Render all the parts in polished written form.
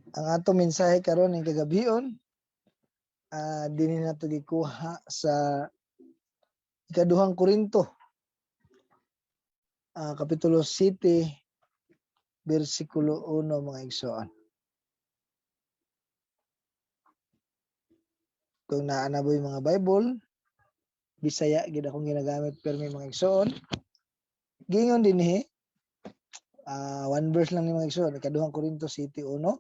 Ang atong mensahe karon ning kagabion, dinhi nato gikuha sa Ikaduhang Korinto, Kapitulo 7, bersikulo 1, mga igsoon. Kung naa na mo'y mga Bible, Bisaya gid akong ginagamit permi, mga igsoon. Giingon dinhi, one verse lang ni, mga igsoon, Ikaduhang Korinto 7:1.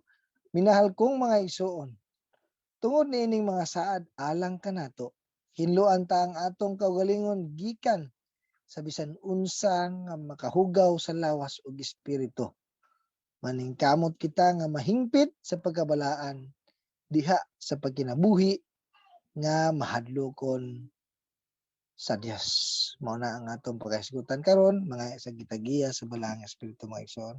"Minahal kong mga igsoon, tungod niining mga saad alang kanato, hinloan ta ang atong kaugalingon gikan sa bisan unsa nga makahugaw sa lawas ug espiritu. Maningkamot kita nga mahingpit sa pagkabalaan diha sa pagkinabuhi nga mahadlokon sa Dios." Mao na ang atong pagkahisgutan karon, mga sa gitagiya sa Balaang Espiritu, mga igsoon.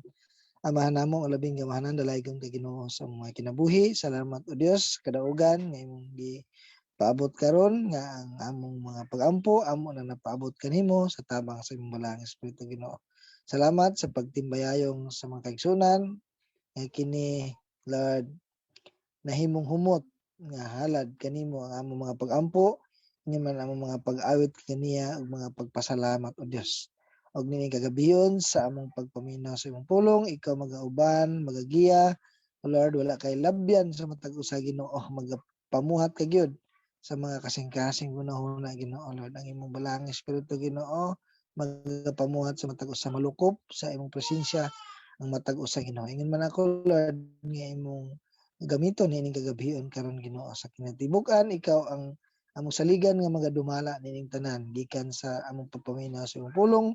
Amahan namo ang labing gamahanan, dalaygon kay Ginoo sa mga kinabuhi. Salamat, o Dios, kadaugan nga imong gipaabot karon nga ang among mga pagampo amo na napaabot kanimo sa tabang sa imong Balaang Espiritu, Ginoo. Salamat sa pagtimbayayong sa mga kaigsunan nga kini, Lord, nahimong humot nga halad kanimo ang among mga pagampo, nga man among mga pag-awit kaniya ug mga pagpasalamat, o Dios. Og nining kagabion sa among pagpaminaw sa imong pulong, ikaw magauban, magagiya. O Lord, wala kay labyan sa matag usa, Ginoo, magapamuhat ka gyud sa mga kasing-kasing hunahuna, Ginoo. Lord, ang imong Balaang Espiritu, Ginoo, magapamuhat sa matag usa, malukop sa imong presensya ang matag usa, Ginoo. Ingon man ako, Lord, nga imong gamiton niining kagabion karon, Ginoo, sa kinatibuk-an ikaw ang among saligan nga magadumala nining tanan gikan sa among pagpaminaw sa imong pulong,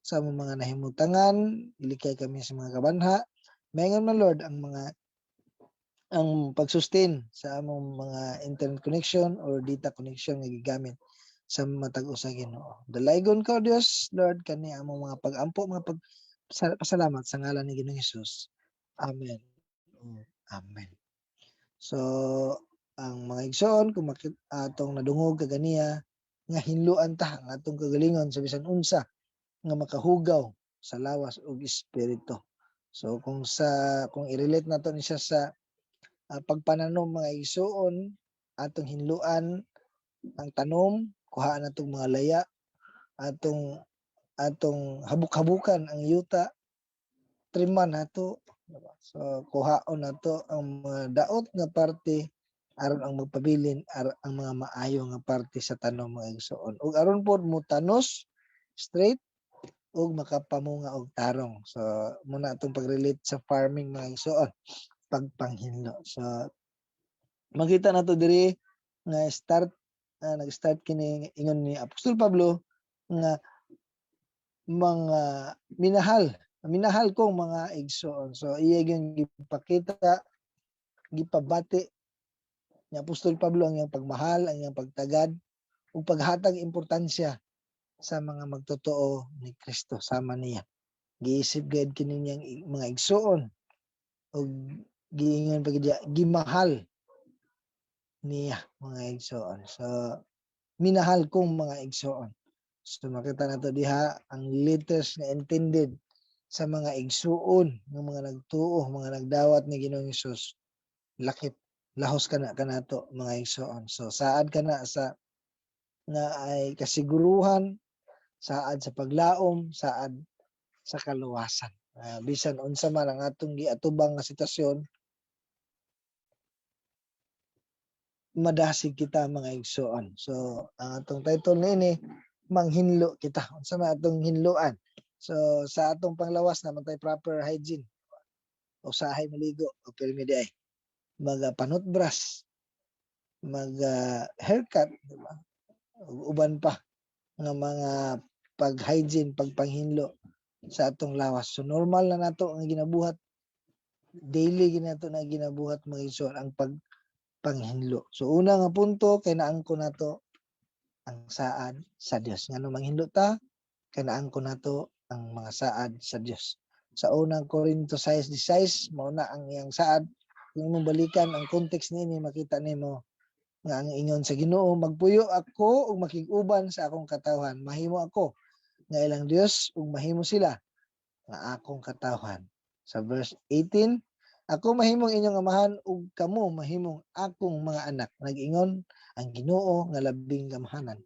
sa among mga nahimutangan. Ilikay kami sa mga kabanha. Maingon man, Lord, ang pagsustain sa among mga internet connection or data connection nga gigamit sa matag usa, Ginoo. Dalaygon ka, O Dios, Lord, kani among mga pagampo, mga pag pasalamat sa ngalan ni Ginoong Hesus. Amen. Amen. So ang mga igsoon, kung makit atong nadungog kaganiya nga hinluan ta ang atong kagalingon sa bisan unsa nga makahugaw sa lawas ug espiritu. So kung i-relate nato ni siya sa pagpananom, mga igsoon, atong hinluan ang tanom, kuhaan natong mga laya, atong habuk-habukan ang yuta, triman nato, diba? So kuhaon nato ang mga daot nga parte aron ang magpabilin ang mga maayo nga parte sa tanom, mga igsoon. Ug aron pod mo tanos straight ug makapamunga og tarong. So muna atong pag-relate sa farming, mga igsoon, pagpanghinlo. So makita nato diri nga start nag-start kini, ingon ni Apostol Pablo nga mga minahal, minahal kong mga igsoon. So iya gyud gipakita, gipabati ni Apostol Pablo ang iyang pagmahal, ang iyang pagtagad ug paghatag importansya sa mga magtotoo ni Kristo sama niya. Giisip gayud kini niyang mga igsoon ug giingon pa gid gimahal niya, mga igsoon. So minahal kong mga igsoon. So makita nato diha ang letters nga intended sa mga igsuon nga mga nagtuo, mga nagdawat ni Ginoong Hesus. Lakip lahos kana kanato, mga igsoon. So saad kana sa nga ay kasiguruhan, saad sa paglaom, saad sa kaluwasan. Bisan unsa man ang atong giatubang nga sitwasyon, madasig kita, mga igsoon. So ang atong title niini, "Manghinlo Kita." Unsa man atong hinloan? So sa atong panglawas naman tay proper hygiene. Usahay maligo o pirmi di ay mag panutbrush, mag haircut, di ba? Ug uban pa nga mga pag-hygiene, pagpanghinlo sa atong lawas. So normal na nato ang ginabuhat, daily ginato na ginabuhat, mga igsoon, ang pagpanghinlo. So una nga punto, kay naangko nato ang saad sa Dios. Ngano manghinlo ta? Kay naangko nato ang mga saad sa Dios. Sa Unang Korinto 6:16, mao na ang iyang saad. Kung imong balikan ang context niini, makita nimo nga ang ingon sa Ginoo, "Magpuyo ako ug makig-uban sa akong katawhan. Mahimo ako nga ilang Dios ug mahimo sila nga akong katawhan." Sa verse 18, Ako mahimong inyong amahan ug kamo mahimong akong mga anak, nag-ingon ang Ginoo nga labing gamhanan.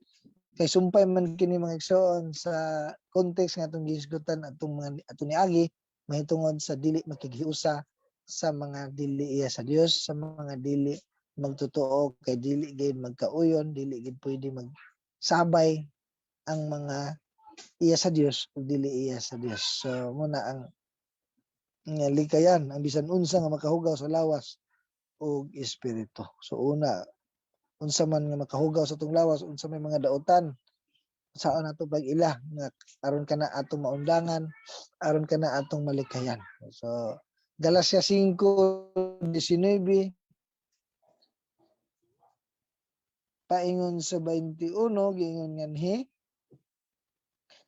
Kay sumpay man kini, mga igsoon, sa context nga atong gihisgutan atong mga atong niagi mahitungod sa dili makighiusa sa mga dili iya sa Dios, sa mga dili magtotoo, kay dili gid magkauyon, dili gid pwede magsabay ang mga iya sa Dios ug dili iya sa Dios. So muna ang nga likayan ang bisan unsa nga makahugaw sa lawas ug espiritu. So una, unsa man nga makahugaw sa atong lawas, unsa may mga dautan, saan nato pag-ila nga aron kana atong maundangan, aron kana atong malikayan. So Galacia 5:19 paingon sa 21, giingon nganhi,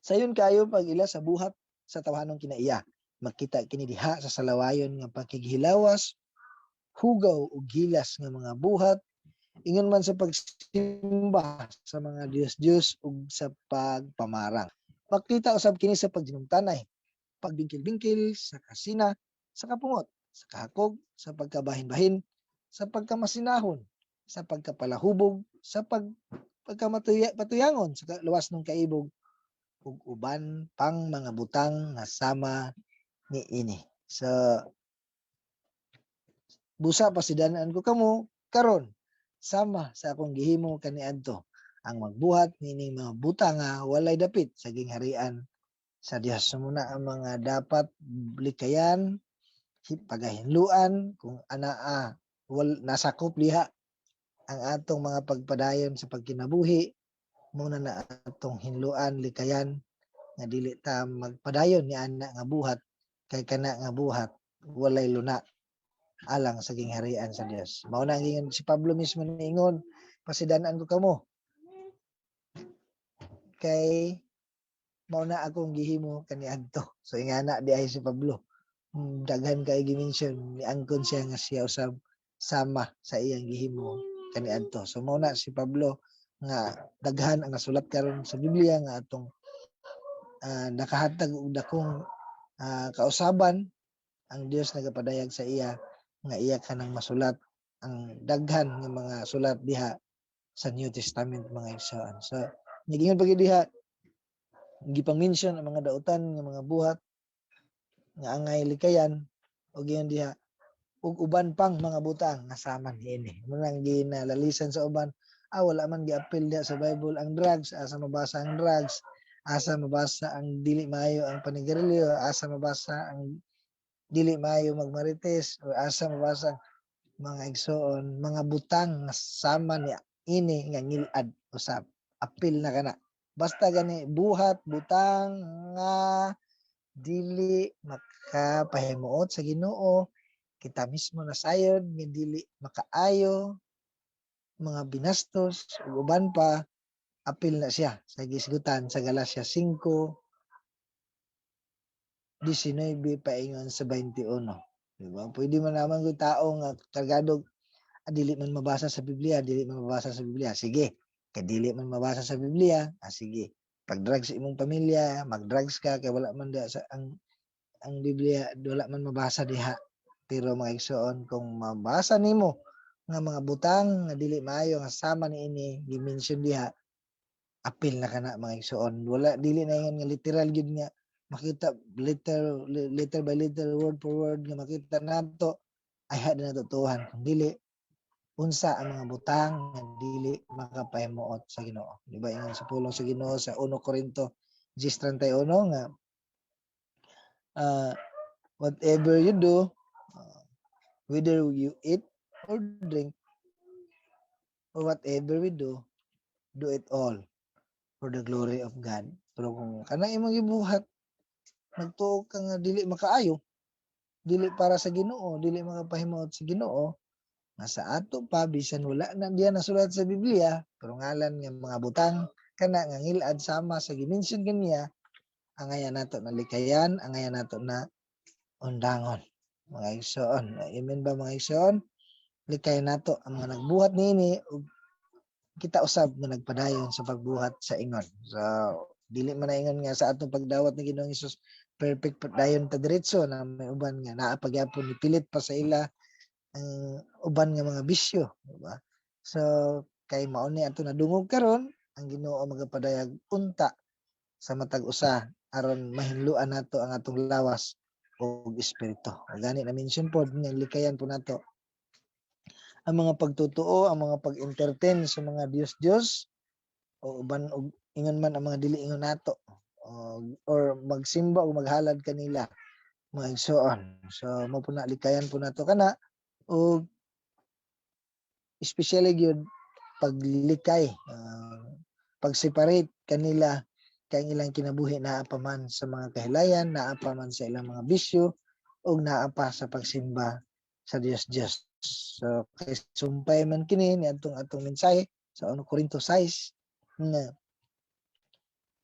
"Sayon kayo pag-ila sa buhat sa tawhanong kinaiya. Makita kini diha sa salawayon nga pakighilawas, hugaw ug hilas nga mga buhat, ingon man sa pagsimba sa mga diyos-diyos ug sa pagpamarang. Makita usab kini sa paghinumtanay, pagbingkil-bingkil, sa kasina, sa kapungot, sa kahakog, sa pagkabahin-bahin, sa pagkamasinahon, sa pagkapalahubog, sa pagkamatuya patuyangon sa lawas ng kaibog ug uban pang mga butang nga sama niini." So busa pasidan-an ko kamo karon sama sa akong gihimo kaniadto. Ang magbuhat niining mga butang nga walay dapit sa gingharian sa Dios. So muna ang mga dapat likayan, pagahinluan kung anaa wal nasakop diha ang atong mga pagpadayon sa pagkinabuhi, muna na atong hinluan, likayan nga dili ta magpadayon ni ana nga buhat, kay kana nga buhat walay luna alang sa gingharian sa Dios. Mao na ang giingon si Pablo mismo, niingon, "Pasidan-an ko kamo kay mao na akong gihimo kaniadto." So ingana di ay si Pablo. Daghan kay gi-mention, niangkon siya nga siya usab sama sa iyang gihimo kaniadto. So mao na si Pablo nga daghan ang nasulat karon sa Biblia nga atong nakahatag og dakong kausaban. Ang Dios nagapadayag sa iya nga iya kanang masulat ang daghan nga mga sulat diha sa New Testament, mga igsoon. So nigingon pa gyud diha, gipang-mention ang mga dautan nga mga buhat nga angay likayan, ug ingon diha, ug uban pang mga butang nga sama niini. Mao nang ginalalisan sa uban, wala man giapil diha sa Bible ang drugs, asa mabasa ang drugs, asa mabasa ang dili maayo ang panigarilyo, asa mabasa ang dili maayo magmarites, o asa mabasa? Mga igsoon, mga butang nga sama ni ini nga ngilad usab, apil na kana. Basta gani buhat, butang nga dili makapahimuot sa Ginoo, kita mismo nasayod nga dili makaayo, mga binastos ug uban pa, apil na siya sa gisgutan sa Galacia 5:19 paingon sa 21. Di ba? Pwede man naman kung tao nga kargado, dili man mabasa sa Biblia, dili man mabasa sa Biblia. Sige, kay dili man mabasa sa Biblia, sige. Pag drugs imong pamilya, mag-drugs ka kay wala man diha sa ang Biblia, wala man mabasa diha. Pero mga igsoon, kung mabasa nimo nga mga butang nga dili maayo nga sama niini gi-mention diha, apil na kana, mga igsoon. Wala, dili na ingon nga literal gyud nga makita letter letter by letter, word for word nga makita nato ay ha na tutuhan. Kung dili, unsa ang mga butang nga dili makapahimuot sa Ginoo. Di ba ingon sa pulong sa Ginoo sa 1 Corinto 10:31 nga whatever you do, whether you eat or drink or whatever we do, do it all for the glory of God. Pero kung kana imong gibuhat, nagtuo ka nga dili makaayo, dili para sa Ginoo, dili makapahimuot sa Ginoo, nga sa ato pa bisan wala na diya nasulat sa Biblia, pero ngalan nga mga butang kana nga ngilad sama sa gi-mention kaniya, angayan nato na likayan, angayan nato na undangon. Mga igsoon, amen ba, mga igsoon? Likayan nato ang mga nagbuhat niini ug kita usab nga nagpadayon sa pagbuhat sa ingon. So Dili man na ingon nga sa atong pagdawat ni Ginoong Hesus perfect pa dayon ta diretso na. May uban nga naa pa gyapon, nipilit pa sa ila ang uban nga mga bisyo, di ba? So kay mao ni ato nadungog karon, ang Ginoo magapadayag unta sa matag usa aron mahinluan nato ang atong lawas ug espiritu. O gani na mention pod nga likayan po nato ang mga pagtutuo, ang mga pag-entertain sa mga Diyos-Diyos o uban og ingon man ang mga dili ingon nato o, or magsimba o maghalad kanila, mga igsoon. So mo po na, likayan po nato kana o especially gyud paglikay, pag-separate kanila kay ang ilang kinabuhi naa pa man sa mga kahilayan, naa pa man sa ilang mga bisyo ug naa pa sa pagsimba sa Dios Dios. So kay sumpay man kini ni atong atong mensahe sa 1 Corinto 6 nga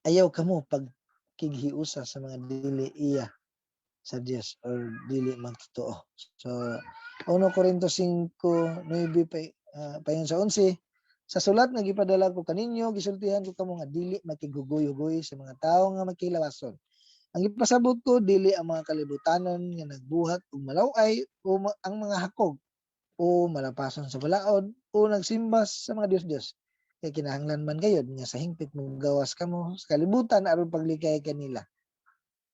ayaw kamo pag kighiusa sa mga dili iya sa Dios or dili magtotoo. So 1 Corinto 5:9 pa payon sa 11, "Sa sulat nga gipadala ko kaninyo, gisultihan ko kamo nga dili makighugoy-hugoy sa mga tawo nga makilawason. Ang gipasabot ko dili ang mga kalibutanon nga nagbuhat og malaw-ay o ang mga hakog o malapason sa balaod o nagsimba sa mga dios-dios. Kay kinahanglan man gayod nga sa hingpit mo gawas kamo sa kalibutan aron paglikay kanila."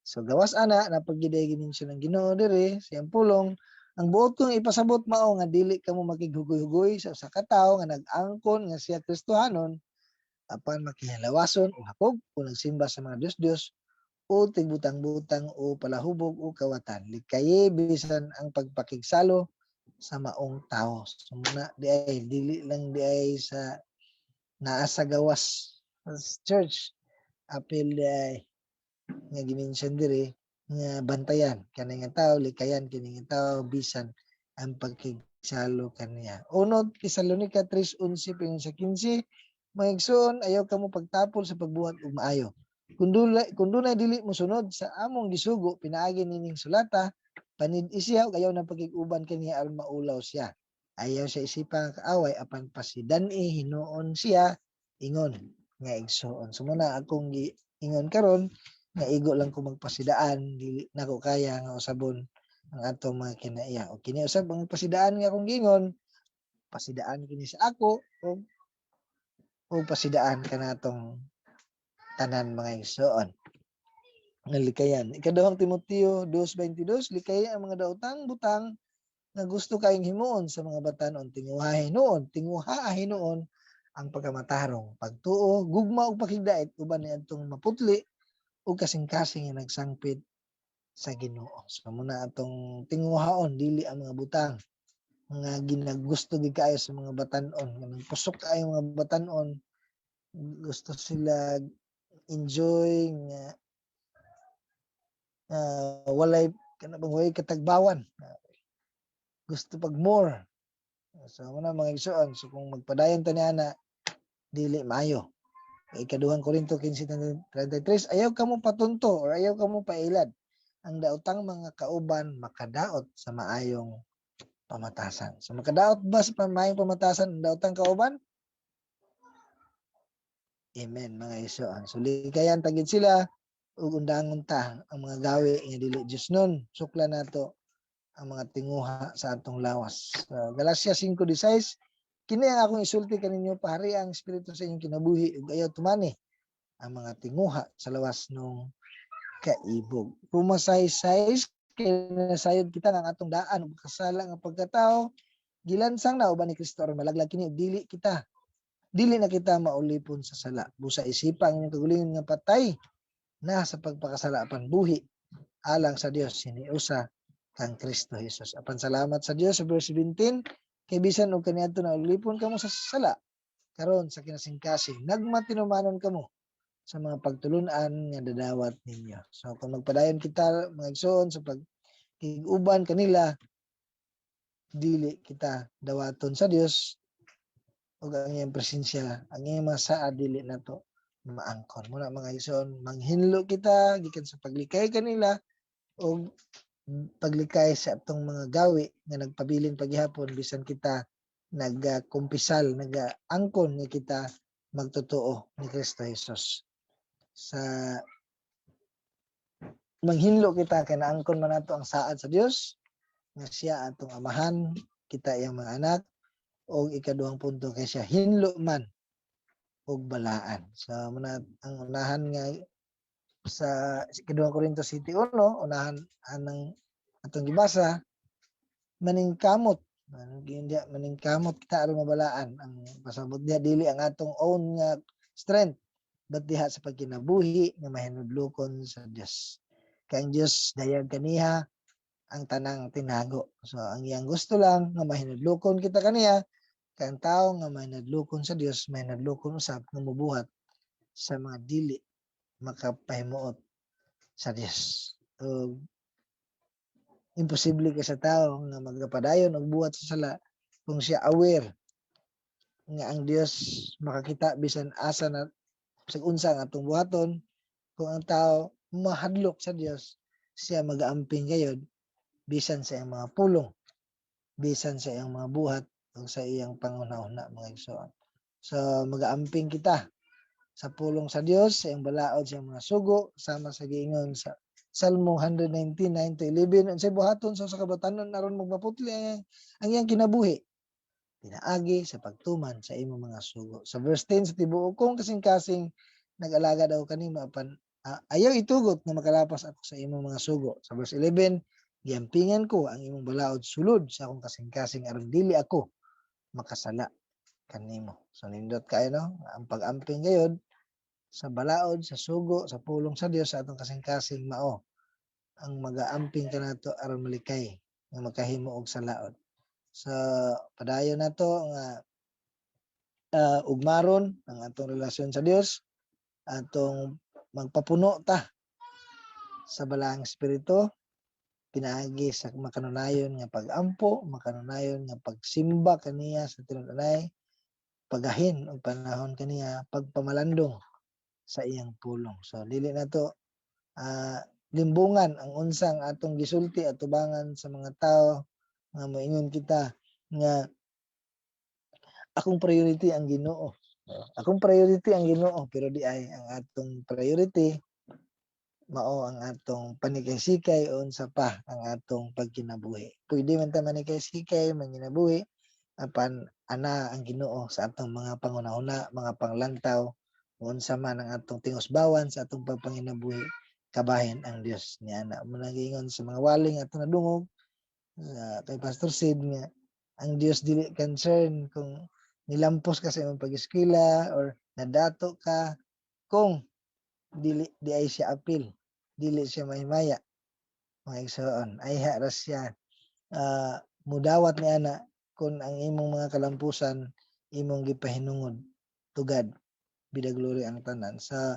So gawas ana napagiday gimension ng Ginoo diri sa iyang pulong, ang buot kong ipasabot mao nga dili kamo makighugoy-hugoy sa usa ka tawo nga nag-angkon nga siya Kristohanon apan makihilawason o hakog o nagsimba sa mga dios-dios o tigbutang-butang o palahubog o kawatan. Likaye bisan ang pagpakigsalo sa maong tao. So muna di ay dili lang di ay sa naa sa gawas sa church, apil di ay nga gimension diri nga bantayan kani nga tao, likayan kini nga tao bisan ang pagkigsalo kaniya. 1 Tesalonica 3:11 paingon sa 15, "Mga igsoon, ayaw kamo pagtapol sa pagbuhat og maayo. Kung dunay dili mosunod sa among gisugo pinaagi nining sulata, panid-i siya ug ayaw na pakig-uban kaniya aron maulaw siya. Ayaw siya isipa nga kaaway apan pasidan-i hinuon siya ingon nga igsoon." So muna akong giingon karon nga igo lang ko magpasidaan, dili nako kaya nga usabon ang atong mga kinaiya. O kini usab ang pasidaan nga akong giingon, pasidaan kini sa ako o pasidaan kanatong tanan, mga igsoon. Nga likayan. Ikaduhang Timoteo 2:22, "Likay ang mga daotang butang nga gusto kayong himuon sa mga batan-on. Tinguha hinuon, tinguhaa hinuon ang pagkamatarong, pagtuo, gugma ug pakigdait uban niadtong maputli ug kasing-kasing nga nagsangpit sa Ginoo." So muna atong tinguhaon, dili ang mga butang nga ginagusto gid kaayo sa mga batan-on, nga nagpusok kaayo mga batan-on, gusto sila enjoy nga walay kana bang walay katagbawan. Gusto pag more. So muna, mga igsoon, so kung magpadayon ta niana, dili maayo. Ikaduhang Korinto 15:33, "Ayaw kamo patunto or ayaw kamo pailad. Ang daotang mga kauban makadaot sa maayong pamatasan." So makadaot ba sa maayong pamatasan ang daotang kauban? Amen, mga igsoon. So likayan ta gid sila ug undangon ta ang mga gawi nga dili Dios nun. Sukla nato ang mga tinguha sa atong lawas. So, Galacia 5:16, "Kini ang akong isulti kaninyo, pahari ang Espiritu sa inyong kinabuhi ug ayaw tumani ang mga tinguha sa lawas nung kaibog." Roma 6:6, "Kay nasayod kita nga ang atong daan ug kasala nga pagkatao gilansang na uban ni Kristo aron malaglag kini ug dili na kita maulipon sa sala. Busa isipa ang inyong kaugalingon nga patay na sa pagpakasala apan buhi alang sa Dios hiniusa kang Kristo Jesus. Apan salamat sa Dios," sa verse 17, "kay bisan og kaniadto naulipon kamo sa sala, karon sa kinasingkasing nagmatinumanon kamo sa mga pagtulun-an nga dadawat ninyo." So kung magpadayon kita, mga igsoon, sa pagkig-uban kanila, dili kita dawaton sa Dios ug ang iyang presensya, ang iyang mga saad dili nato maangkon. Muna, mga igsoon, manghinlo kita gikan sa paglikay kanila ug paglikay sa atong mga gawi nga nagpabilin paghihapon bisan kita nagakumpisal, nagaangkon nga kita magtotoo ni Kristo Jesus. Sa manghinlo kita kay naangkon man nato ang saad sa Dios nga siya atong Amahan, kita iyang mga anak, o ikaduhang punto, kay siya hinlo man og balaan. So muna ang unahan nga sa Ikaduhang Korinto 7:1, unahan anang atong gibasa, maningkamot hindi, maningkamot kita aron mabalaan. Ang pasabot diha, dili ang atong own nga strength, but diha sa pagkinabuhi nga mahinudlokon sa Dios, kay ang Dios dayag kaniha ang tanang tinago. So ang iyang gusto lang nga mahinudlokon kita kaniya, kay ang tawo nga mahinudlokon sa Dios, mahinudlokon usab nga mobuhat sa mga dili makapahimuot sa Dios. So, imposible kay sa tao nga magapadayon og buhat sa sala kung siya aware nga ang Dios makakita bisan asa na, bisag unsa ang atong buhaton. Kung ang tao mahadlok sa Dios, siya magaamping gayod bisan sa iyang mga pulong, bisan sa iyang mga buhat ug sa iyang panghuna-huna, mga igsoon. So magaamping kita sa pulong sa Dios, sa iyang balaod, sa iyang mga sugo, sama sa giingon sa Salmo 119:9 to 11, unsay buhaton sa usa ka batan-on aron magmaputli ang iyang kinabuhi? Pinaagi sa pagtuman sa imong mga sugo. Sa verse 10, sa tibuok kong kasing-kasing nag-alagad ako kanimo, apan ayaw itugot nga makalapas ako sa imong mga sugo. Sa verse 11, giampingan ko ang imong balaod sulod sa akong kasing-kasing aron dili ako makasala kanimo. So nindot kayo, no? Ang pag-amping gayod sa balaod, sa sugo, sa pulong sa Dios sa atong kasing-kasing mao ang magaamping kanato aron malikay nga makahimo og salaod. So padayon nato nga ugmaron ang atong relasyon sa Dios, atong magpapuno ta sa Balaang Espiritu pinaagi sa makanunayon nga pag-ampo, makanunayon nga pagsimba kaniya sa tinud-anay, pagahin og panahon kaniya, pagpamalandong sa iyang pulong. So dili nato limbungan ang unsang atong gisulti atubangan sa mga tao nga moingon kita nga akong priority ang Ginoo. Akong priority ang Ginoo, pero di ay ang atong priority mao ang atong panikay-sikay o unsa pa ang atong pagkinabuhi. Pwede man ta manikay-sikay, manginabuhi, apan ana ang Ginoo sa atong mga panghuna-huna, mga panglantaw, unsa man ang atong tingusbawan sa atong pagpanginabuhi, kabahin ang Dios niana. Mao na giingon sa mga waling atong nadungog sa kay Pastor Sid nga ang Dios dili concern kung nilampos ka sa imong pag-eskwela or nadato ka, kung dili di ay siya apil, dili siya mahimaya, mga igsoon. Ayha ra siya mudawat ni ana kung ang imong mga kalampusan imong gipahinungod to God be the glory ang tanan. Sa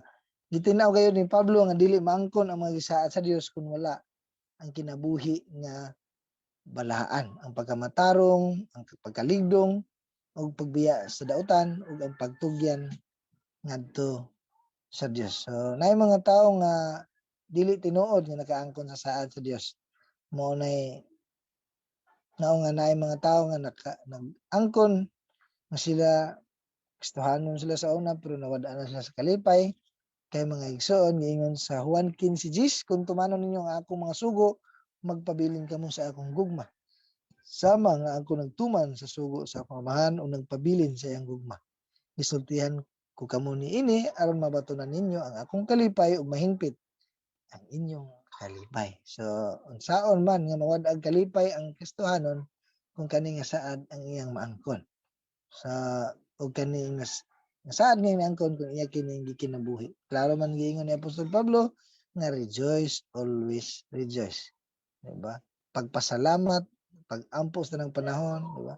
gitin-aw gayud ni Pablo nga dili maangkon ang mga gisaad sa Dios kung wala ang kinabuhi nga balaan, ang pagkamatarong, ang pagkaligdong ug pagbiya sa dautan ug ang pagtugyan ngadto sa Dios. So naay mga tawo nga dili tinuod nga nakaangkon sa saad sa Dios. Mao nay nao nga naay mga tawo nga nag-angkon nga sila, Kristohanon sila sa una, pero nawad-an na sila sa kalipay. Kay, mga igsoon, giingon sa Juan 15:10, "Kung tumanon ninyo ang akong mga sugo, magpabilin kamo sa akong gugma. Sama nga ako nagtuman sa sugo sa akong Amahan ug nagpabilin sa iyang gugma. Gisultihan ko kamo niini aron mabatunan ninyo ang akong kalipay ug mahingpit ang inyong kalipay." So unsaon man nga mawad-ag kalipay ang Kristohanon kung kani nga saad ang iyang maangkon? Sa og kani nga saad nga maangkon kung iya kining gikinabuhi. Klaro man giingon ni Apostol Pablo nga rejoice, always rejoice. Di ba? Pagpasalamat, pag-ampo sa tanang panahon, di ba?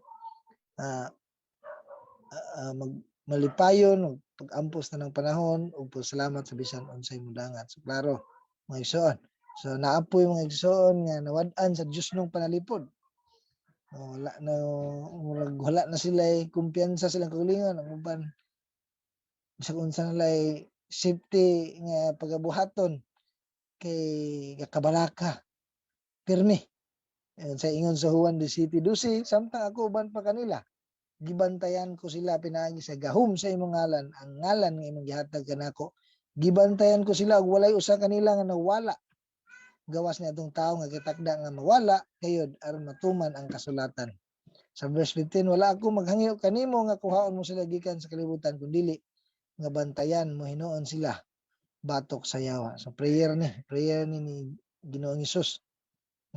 Mag malipayon ug pag-ampo sa tanang panahon ug pasalamat sa bisan unsay mudangat. So klaro, mga igsoon. So naa poy mga igsoon nga nawad-an sa Diyosnong panalipod. Oh, wala na, murag wala na sila kumpiyansa silang kaugalingon. Ang uban, bisag unsa na lay safety nga pagabuhaton kay gakabalaka pirmi. Sa ingon sa Juan 17:12, "Samtang ako uban pa kanila, gibantayan ko sila pinaagi sa gahom sa imong ngalan, ang ngalan nga imong gihatag kanako. Gibantayan ko sila ug walay usa kanila nga nawala gawas ni atong tawo nga gitakda nga mawala gayud aron matuman ang kasulatan. Sa verse 15, "Wala ako maghangyo kanimo nga kuhaon mo sila gikan sa kalibutan, kundili nga bantayan mo hinuon sila batok sa yawa." So prayer ni Ginoong Hesus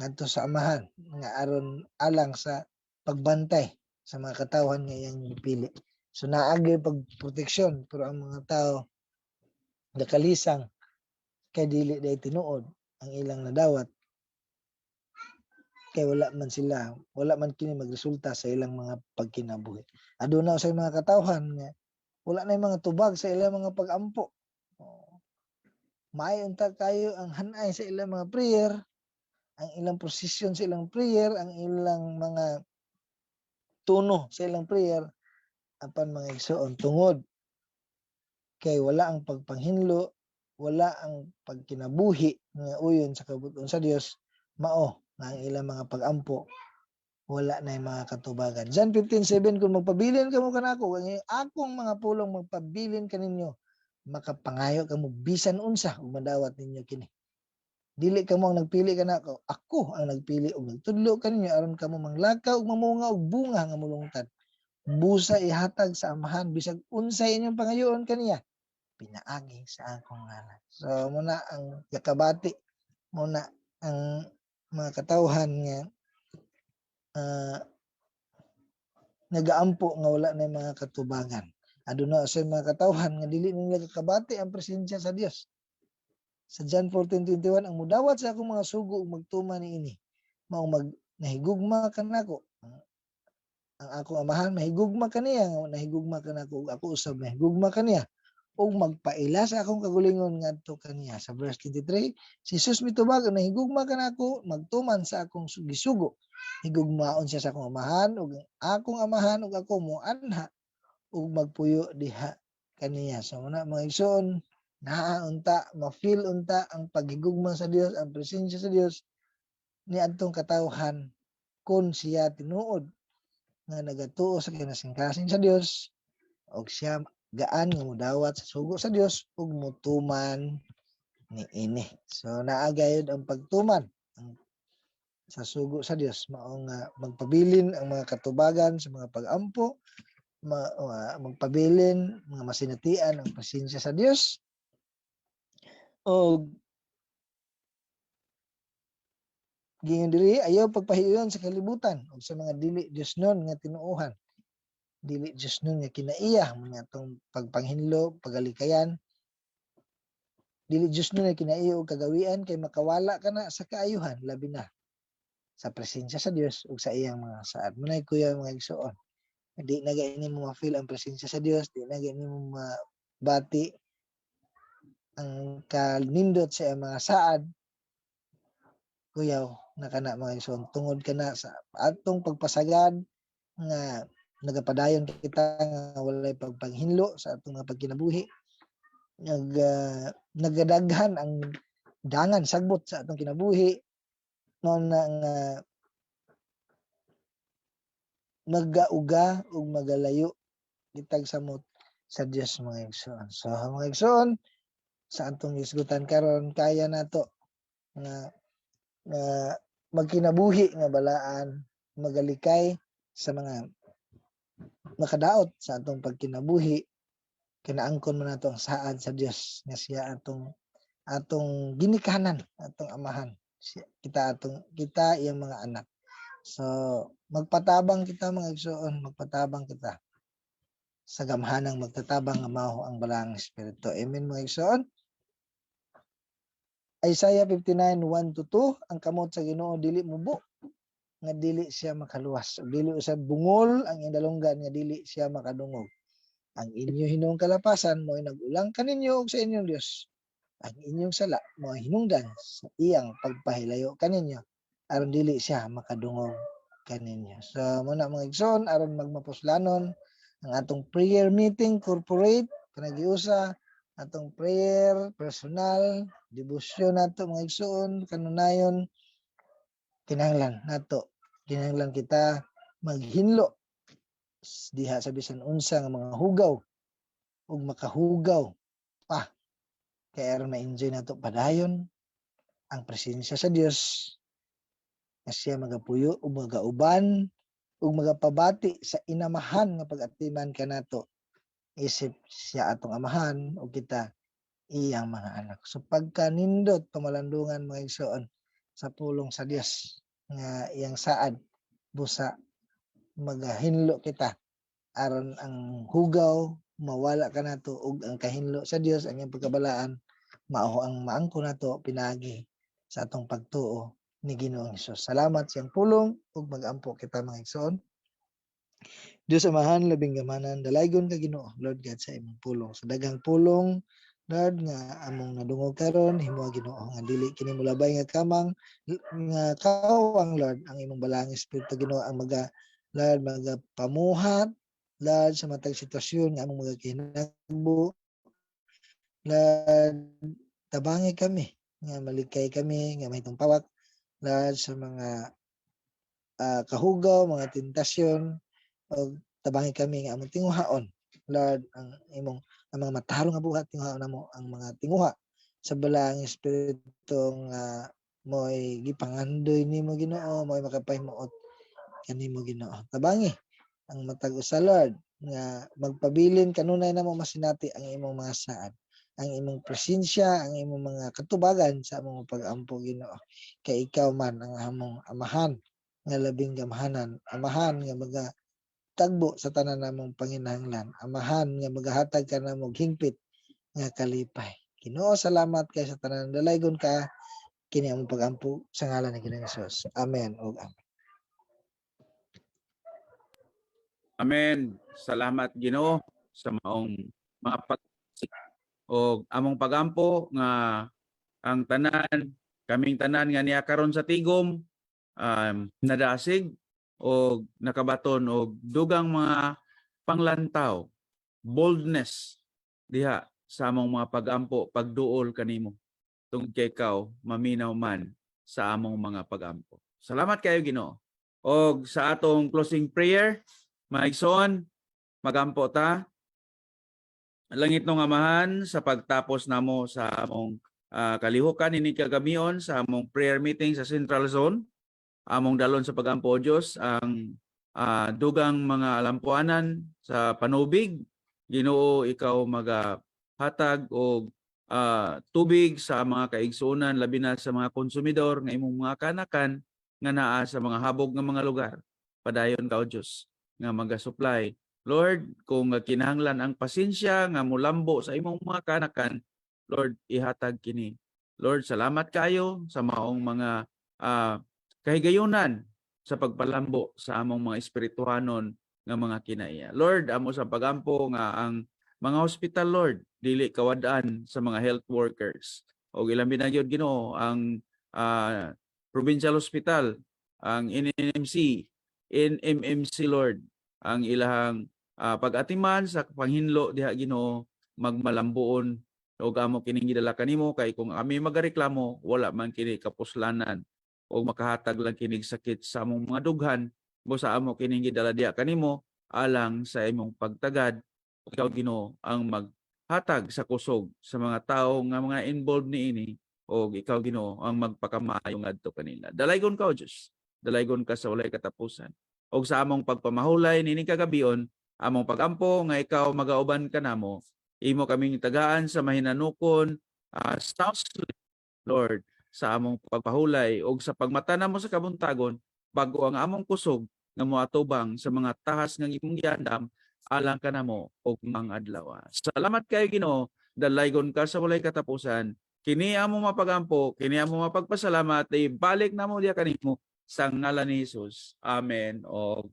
ngadto sa Amahan nga aron alang sa pagbantay sa mga katawhan nga iyang gipili. So naa gyud pagproteksyon, pero ang mga tao nakalisang kay dili day tinuod ang ilang nadawat kay wala man sila, wala man kini magresulta sa ilang mga pagkinabuhi. Aduna sa mga katawhan nga wala na mga tubag sa ilang mga pag-ampo. Oh. Maayo unta kayo ang hanay sa ilang mga prayer, ang ilang prosesyon sa ilang prayer, ang ilang mga tono sa ilang prayer, apan, mga igsoon, tungod kay wala ang pagpanghinlo, wala ang pagkinabuhi nga uyon sa kabubut-on sa Dios, mao nga ang ilang mga pag-ampo wala na yung mga katubagan. John 15:7, "Kung magpabilin kamo kanako, ang akong mga pulong magpabilin kaninyo, makapangayo kamo bisan unsa ug madawat ninyo kini. Dili kamo ang nagpili kanako, ako ang nagpili ug nagtudlo kaninyo aron kamo manglakaw ug mamunga og bunga nga mulungtad. Busa ihatag sa Amahan bisag unsay inyong pangayoon kaniya pinaagi sa akong ngalan." So muna ang yakabati, muna ang mga katawhan nga nagaampo nga wala na mga katubagan. Aduna sa mga katawhan nga dili nila kakabati ang presensya sa Dios. Sa John 14:21, "Ang mudawat sa akong mga sugo ug magtuman niini, mao mag nahigugma kanako. Ang akong Amahan mahigugma kaniya nga nahigugma kanako, ug ako usab mahigugma kaniya ug magpaila sa akong kagulingon ngadto kaniya." Sa verse 23, si Jesus mitubag, "Ang nahigugma kanako magtuman sa akong gisugo. Higugmaon siya sa akong Amahan ug ang akong Amahan ug ako moanha ug magpuyo diha kaniya." So muna, mga igsoon, naa unta ma-feel unta ang paghigugma sa Dios, ang presensya sa Dios ni adtong katawhan kung siya tinuod nga nagatuo sa kinasingkasing sa Dios og siya gaan nga modawat sa sugo sa Dios ug motuman niini. So naa gayud ang pagtuman ang sa sugo sa Dios, mao nga magpabilin ang mga katubagan sa mga pag-ampo, magpabilin mga masinatian ang presensya sa Dios og giingon diri, ayaw pagpahiuyon sa kalibutan ug sa mga dili Diosnon nga tinuohan, dili Diosnon nga kinaiya. Mga atong pagpanghinlo, pagalikayan, dili Diosnon nga kinaiya og kagawian, kay makawala ka na sa kaayuhan, labi na sa presensya sa Dios ug sa iyang mga saad. Munay kuya, mga igsoon, di na gani mo ma-feel ang presensya sa Dios, di na gani mo mabati ang kanindot sa iyang mga saad, kuyaw na kana, mga igsoon, tungod kana sa atong pagpasagad nga nagapadayon kita nga walay pagpanghinlo sa atong mga pagkinabuhi, nagadaghan ang dangan sagbot sa atong kinabuhi, mao na nga magauga ug magalayo kitag samot sa Dios, mga igsoon. So mga igsoon, sa atong hisgutan karon, kaya nato nga nga magkinabuhi nga balaan, magalikay sa mga makadaot sa atong pagkinabuhi, kinaangkon man nato ang saad sa Dios nga siya atong atong ginikanan, atong Amahan. Siya, kita atong kita iyang mga anak. So magpatabang kita, mga igsoon, magpatabang kita sa gamhanang magtatabang nga mao ang Balaang Espiritu. Amen, mga igsoon. Isaiah 59:1-2, "Ang kamot sa Ginoo dili mubo nga dili siya makaluwas. Ug dili usab bungol ang iyang dalunggan nga dili siya makadungog. Ang inyo hinuong kalapasan mo'y nag-ulang kaninyo ug sa inyong Dios. Ang inyong sala mo'y hinungdan sa iyang pagpahilayo kaninyo aron dili siya makadungog kaninyo." So muna, mga igsoon, aron magmapuslanon ang atong prayer meeting corporate kanagiusa, atong prayer personal debosyon nato, mga igsoon, kanunayon kinahanglan nato, kinahanglan kita maghinlo diha sa bisan unsa nga mga hugaw ug makahugaw pa. Kay aron ma-enjoy nato padayon ang presensya sa Dios nga siya magapuyo ug magauban ug magapabati sa inamahan nga pag-atiman kanato isip siya atong amahan ug kita iyang mga anak. So pagkanindot pamalandungan, mga igsoon, sa pulong sa Dios nga iyang saad, busa magahinlo kita aron ang hugaw mawala kanato ug ang kahinlo sa Dios, ang iyang pagkabalaan, mao ang maangko nato pinaagi sa atong pagtuo ni Ginoong Hesus. Salamat sa iyang pulong ug magampo kita, mga igsoon. Dios Amahan, labing gamhanan, dalaygon ka, Ginoo, Lord God, sa imong pulong. Sa daghang pulong, Lord, nga among nadungog karon, himoa, Ginoo, nga dili kini mulabay nga kamang nga kawang, Lord, ang imong balaang espiritu, Ginoo, ang maga, Lord, magapamuhat, Lord, sa matag sitwasyon nga among magakinagbo. Lord, tabangi kami nga malikay kami nga mahitong pawak, Lord, sa mga kahugaw, mga tentasyon, og tabangi kami nga among tinguhaon, Lord, ang imong ang mga matarong nga buhat, tinguhaon namo ang mga tinguha sa balaang espiritu nga mo'y gipangandoy nimo, Ginoo, mo'y makapahimuot kanimo, Ginoo. Tabangi ang matag usa, Lord, nga magpabilin kanunay namo masinati ang imong mga saad, ang imong presensya, ang imong mga katubagan sa among pag-ampo, Ginoo. Kay ikaw man ang among amahan nga labing gamhanan, amahan nga maga tagbo sa tanan namong panginahanglan, amahan nga magahatag kanamo og hingpit nga kalipay. Ginoo, salamat kay sa tanan. Dalaygon ka. Kini among pag-ampo sa ngalan ni Ginoong Hesus. Amen ug amen. Amen. Salamat, Ginoo, sa maong mga pag og among pagampo nga ang tanan, kaming tanan nga niya karon sa tigom nadasig og nakabaton og dugang mga panglantaw, boldness diha sa among mga pagampo, pagduol kanimo tungod kay ikaw maminaw man sa among mga pagampo. Salamat kayo, Ginoo. Og sa atong closing prayer, mga igsoon, magampo ta. Langitnong Amahan, sa pagtapos namo sa among kalihukan ini kagabion sa among prayer meeting sa Central Zone, among dalon sa pagampo, o Dios, ang dugang mga alampuanan sa panubig. Ginoo, ikaw magahatag og tubig sa mga kaigsuonan, labi na sa mga konsumidor nga imong mga kanakan nga naa sa mga habog nga mga lugar. Padayon ka, o Dios, nga maga-supply. Lord, kung kinahanglan ang pasensya nga mulambo sa imong mga kanakan, Lord, ihatag kini. Lord, salamat kayo sa maong mga kahigayunan sa pagpalambo sa among mga espirituhanon nga mga kinaiya. Lord, amo sa pagampo nga ang mga hospital, Lord, dili kawad-an sa mga health workers. O ilang na gyud, Ginoo, ang Provincial Hospital, ang NNMC, NMMC, Lord, ang ilahang pag-atiman sa panghinlo diha, Ginoo, magmalambuon ug amo kining gidala kanimo kay kung ami magareklamo, wala man kini kapuslanan o makahatag lang kinig sakit sa among mga dughan. Busa amo kining gidala diha kanimo alang sa imong pagtagad. Ikaw, Ginoo, ang maghatag sa kusog sa mga tawo nga mga involved niini o ikaw, Ginoo, ang magpakamaayo ngadto kanila. Dalaygon ka, o Dios, dalaygon ka sa walay katapusan. Og sa among pagpamahulay nining kagabion, among pagampo nga ikaw magauban kanamo, imo kaming tagaan sa mahinanukon, sound sleep, Lord, sa among pagpahulay og sa pagmata namo sa kabuntagon, bago ang among kusog nga moatubang sa mga tahas nga imong giandam alang kanamo og mga adlaw. Salamat kayo, Ginoo, dalaygon ka sa walay katapusan. Kini among mapagampo, kini among mapagpasalamat, ibalik namo diha kanimo sa ngalan ni Jesus. Amen. Og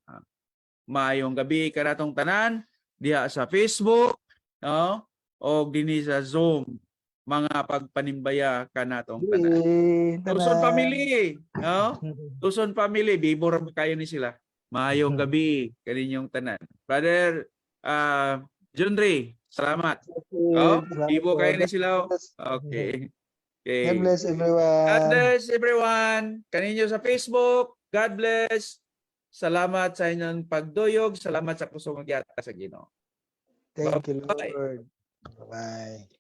maayong gabi kanatong tanan diha sa Facebook, no? Og dinhi sa Zoom, mga pagpanimbaya kanatong tanan. Yay, Tucson tanan. Family, no? Tucson Family, bibo ra kayo ni sila. Maayong gabi kaninyong tanan. Brother John Ray, salamat. Oh, Salamat bibo po. kayo ni sila, oh. Bless. Okay. Okay. God bless everyone. God bless everyone. Kaninyo sa Facebook. God bless. Salamat sa inyong pagduyog. Salamat sa kusog nga sa Ginoo. Thank you, Bye-bye. Lord. Bye.